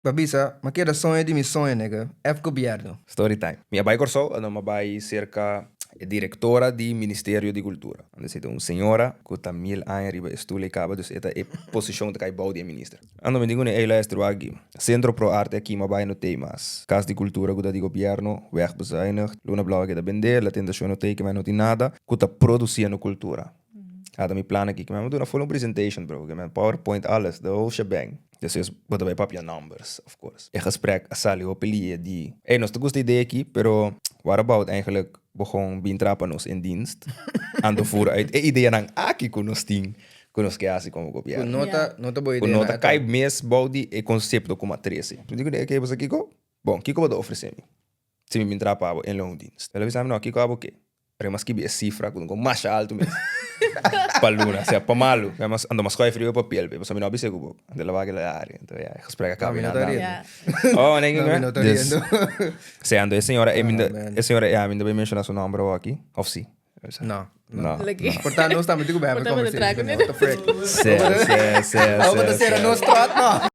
Ba bisa, m'a keda soña di mi soño nigga, F gobierno. Story time. Mi a bai Kòrsou, anto mi a bai serka e direktora di Ministerio di Kultura. Anto esei ta un señora ku ta mil aña riba e stul ei kaba, dus e ta e posishon ta kai bou di e minister. Anto mi di kuné, ey luister wak aki, Sentro Pro Arte aki mi a bai no tei mas. Kas di Kultura ku ta di gobièrnu, wegbezuinigd, Luna Blou a keda bendé, La Tentacion no tei, kimen no tin nada ku ta produsiendo kultura. Ata mi plan aki, kimen mi duna full un presentation bro, kimen powerpoint alles, the whole shebang. Despues bo ta bai papia numbers, of course. E gesprek a sali hopi lie di, Ey, nos ta gusta e idee aki, pero what about eigenlijk bo gewoon bin traha pa nos in dienst? Anto voer uit e ideanan aki ku nos tin, ku nos ke hasi komo Ku gobierno. no ta, no ta bo Ku no ideanan ta at kai all. mes bou di e konsepto ku mi a trese. Mi di kuné, Oké, bo sa kiko? Bon, kiko bo ta ofresé mi si mi bin traha pa bo in loondienst? El a bisa mi, No, kiko abo ke? Pero e mas skibi e sifra ku ta masha altu mes pa luna, osea pa malu. Mi a mas anto mas schuif riba papel pe, pasobra mi no a bisa ku bo. Anto el a wak el a hari, anto ya e gesprek a No, kaba mi no na ta dam. riendo. Oh, nee, No, mi no ta Dus, riendo. osea anto e señora e mi Ah, man. e señora e mi no ta bay menshona su nomber awor aki, of si? No, No, no. Laki. Por ta nos tambe tin ku bay have Por ta a bo ta traha conversation. ku What the frick? Se, se, se, Abo ta se, sera se. nos trot, no.